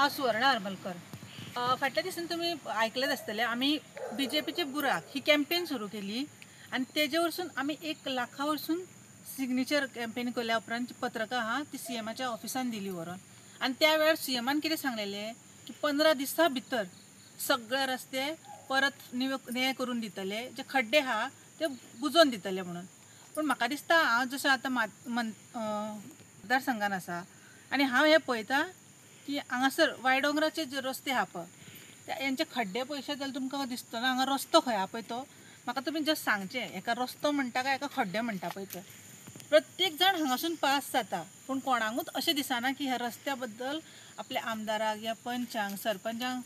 हांव सुवर्णा हरमलकर. फाटल्या दिसान तुमी आयकलेच आसतले, आमी बीजेपीचे बुराक ही कॅम्पेन सुरू केली आनी तेजे वरसून आमी 1 लाखा वरसून सिग्नेचर कॅम्पेन केल्या उपरांत पत्रकां आहा ती सीएमाच्या ऑफिसान दिली व्हरोन. आनी त्या वेळार सीएमान कितें सांगलेलें की 15 दिसां भितर सगळे रस्ते परत निवे करून दितले, जे खड्डे आहा ते बुजोवन दितले म्हणून. पूण म्हाका दिसता हांव जशें आतां मतदारसंघान आसा आनी हांव हें पळयता की हांगासर वायडोंगराचे जे रस्ते आहा पळय हेंचे खड्डे पळयशात जाल्यार तुमकां दिसतना हांगा रस्तो खंय आहा पळय तो म्हाका तुमी जस्ट सांगचें, एका रस्तो म्हणटा काय एका खड्डे म्हणटा पळय ते. प्रत्येक जाण हांगासून पास जाता पूण कोणाकूच अशें दिसना की ह्या रस्त्या बद्दल आपल्या आमदाराक या पंचांक सरपंचांक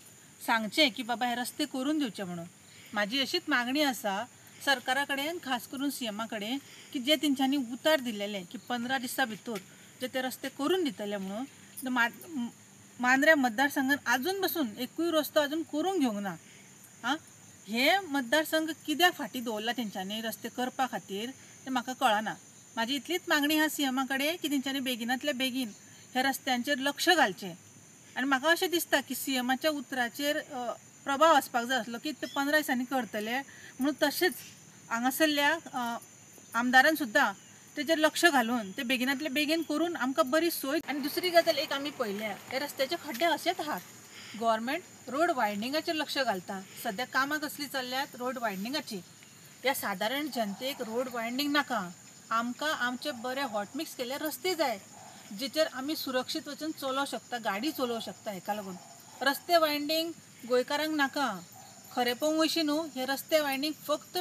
सांगचें की बाबा हे रस्ते करून दिवचे म्हणून. म्हाजी अशीच मागणी आसा सरकारा कडेन, खास करून सीएमा कडेन, की जे तेंच्यांनी उतार दिलेले की 15 दिसां भितर जे ते रस्ते करून दितले म्हणून, मांद्र्या मतदारसंघान आजून बसून एकूय रस्तो अजून करूंक घेवंक ना. आं, हे मतदारसंघ कित्याक फाटीं दवरला तेंच्यांनी रस्ते करपा खातीर तें म्हाका कळना. म्हाजी इतलीच मागणी आहा सीएमा कडेन की तेंच्यांनी बेगिनांतल्या बेगीन ह्या रस्त्यांचेर लक्ष घालचें. आनी म्हाका अशें दिसता की सीएमाच्या उतराचेर प्रभाव आसपाक जाय आसलो की ते 15 दिसांनी करतले म्हणून. तशेंच हांगासरल्या आमदारान सुद्दां तेजेर लक्ष घालून ते बेगिनांतले बेगीन करून आमकां बरी सोय. आनी दुसरी गजाल एक आमी पळयल्या, हे रस्त्याचे खड्डे अशेच आहात. गव्हर्मेंट रोड वायडनिंगाचेर लक्ष घालता, सद्या कामां कसलीं चल्ल्यात रोड वायडनिंगाची. ह्या सादारण जनतेक रोड वायडनींग नाका, आमकां आमचे बरे हॉटमिक्स केल्ले रस्ते जाय जेचेर आमी सुरक्षीत वचून चलोवंक शकता, गाडी चलोवंक शकता. हेका लागून रस्ते वायडनींग गोंयकारांक नाका. खरें पळोवंक वयशी न्हू, हे रस्ते वायडनींग फक्त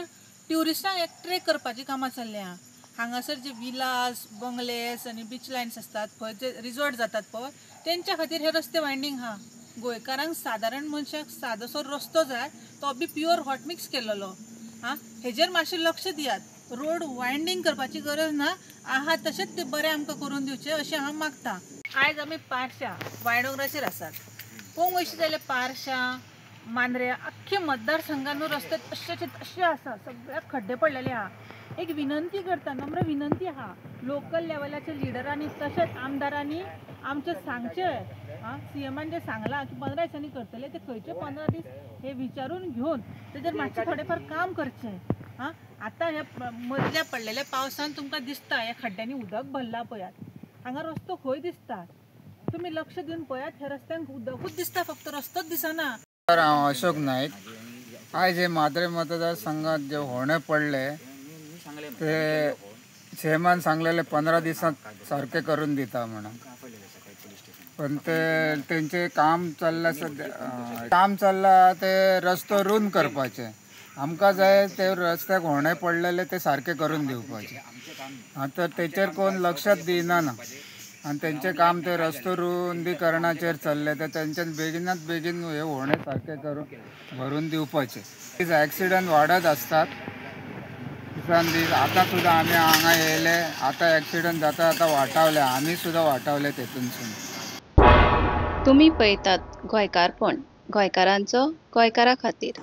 ट्युरिस्टांक एट्रेक्ट करपाची कामां चल्ल्या. हांगासर जे विलास बंगलेस आनी बीच लायन्स आसतात पळय, जे रिजॉर्ट जातात पळय, तेंच्या खातीर हे रस्ते वायडनींग आहा. गोंयकारांक सादारण मनशाक सादोसो रस्तो जाय, तो बी प्युअर हॉटमिक्स केल्लो. आं, हेजेर मातशें लक्ष दियात. रोड वायडनींग करपाची गरज ना, आहा तशेंच ते बरें आमकां करून दिवचें अशें हांव मागता. आयज आमी पारशा वायडोंगराचेर आसात. पळोवंक वयशी जाल्यार पारशा मांद्र्या आख्खे मतदारसंघान रस्ते तशेचे तशे आसा, सगळ्याक खड्डे पडलेले आहा. एक विनंती करता, नम्र विनंती आहा लोकल लेवलाच्या लिडरांनी तशेंच आमदारांनी आमचें सांगचें. आं, सीएमान जें सांगलां की 15 दिसांनी करतले, ते खंयचे 15 दीस हे विचारून घेवन तेजेर मातशें थोडें फार काम करचें. आं, आतां ह्या मदल्या पडलेल्या पावसान तुमकां दिसता ह्या खड्ड्यांनी उदक भरलां पळयात, हांगा रस्तो खंय दिसता तुमी लक्ष दिवन पळयात, ह्या रस्त्यांक उदकूच दिसता, फक्त रस्तोच दिसना. हांव अशोक नायक. आयज हे मांद्रे मतदारसंघात जे होणे पडले ते सीएमान सांगलेले 15 दिसांत सारके करून दिता म्हणून, पण ते तेंचे काम चल्लां सद्या, काम चल्लां ते रस्तो रूंद करपाचे. आमकां जाय ते रस्त्याक होणे पडलेले ते सारके करून दिवपाचे. आतां तेचेर कोण लक्षात दिना ना आनी तेंचें काम ते रस्तो रुंदीकरणाचेर चल्ले, ते तेंच्यान बेगिनात बेगीन हे होणे सारके करून भरून दिवपाचे. एक्सिडंट वाडत आसतात दिसान दीस. आतां सुद्दां आमी हांगा येयले, आतां एक्सिडंट जाता, आतां वाटावले, आमी सुद्दां वाटावले तेतूनसून. तुमी पळयतात गोंयकारपण, गोंयकारांचो गोंयकारा खातीर.